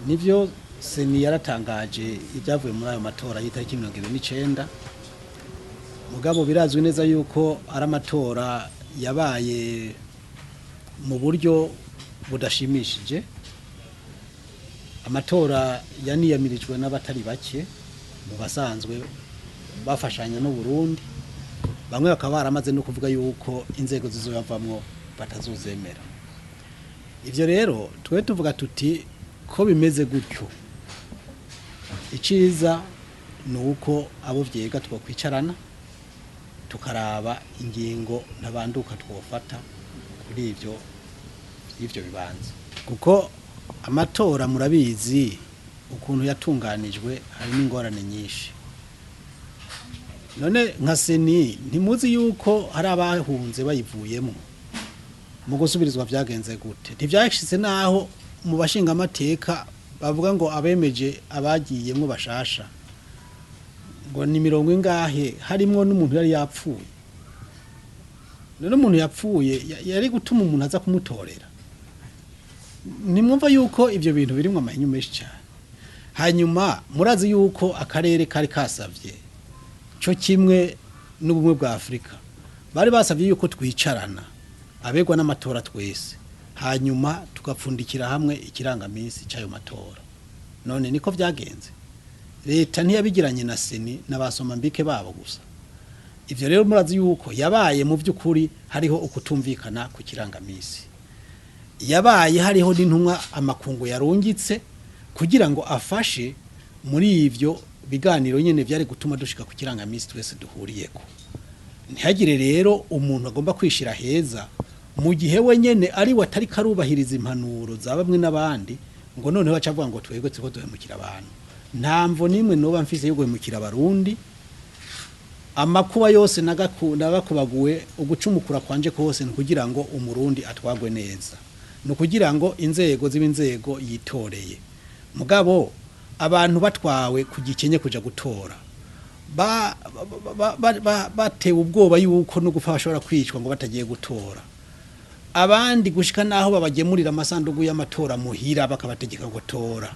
Nivyo, CENI yaratangaje ibyavuye muri ayo matora y'itariki 29. Mugabo birazwi neza yuko ari amatora yabaye mu buryo budashimishije, amatora yaniyamirijwe n'abatari bake mu basanzwe bafashanya n'u Burundi, bamwe bakaba baramaze no kuvuga yuko inzego zizoyavamwo batazozemera. Ivyo rero twe tuvuga tuti ko bimeze gutyo, iciza ni uko abo vyega twokwicarana tukaraba ingingo ntabanduka twofata kuri ivyo bibanza, kuko amatora murabizi ukuntu yatunganijwe, harimo ingorane nyinshi. None nka CENI, ntimuzi yuko hari abahunze bayivuyemo? Mu gusubirizwa vyagenze gute? Ntivyashitse naho mu bashingamateka bavuga ngo abemeje abagiyemwo bashasha ngo ni mirongo ingahe, harimwo n'umuntu yari yapfuye. None umuntu yapfuye yari gutuma umuntu aza kumutorera? Nimwumva yuko ivyo bintu birimwo amahinyu menshi cyane. Hanyuma murazi yuko akarere kari kasavye, cyo kimwe n'Ubumwe bwa Afurika, bari basavye yuko twicarana abegwa n'amatora twese, hanyuma tugapfundikira hamwe ikirangaminsi cy'ayo matora. None niko vyagenze? Leta ntiyabigiranye na CENI n'abasomambike babo gusa. Ivyo rero murazi yuko yabaye mu by'ukuri hariho ukutumvikana ku kirangamisi, yabaye hariho n'intumwa amakungu yarungitse kugira ngo afashe muri ivyo biganiro nyene vyari gutuma dushika ku kirangamisi twese duhuriyeko. Ntihagire rero umuntu agomba kwishira heza mu gihe we nyene ari we atari karubahiriza impanuro za bamwe n'abandi, ngo noneho baca avuga ngo twebwe turiko duhemukira abantu. Nta mvo nimwe noba mfise yo guhemukira Abarundi. Amakuba yose nagakubaguwe, ugucumukura kwanje kose ni kugira ngo Umurundi atwagwe neza, ni ukugira ngo inzego ziba inzego yitoreye. Mugabo abantu batwawe ku gikenye kuja gutora, batewe ubwoba yuko no gupfa bashobora kwicwa ngo batagiye gutora, abandi gushika naho babagemurira amasandugu y'amatora muhira bakabategeka gutora.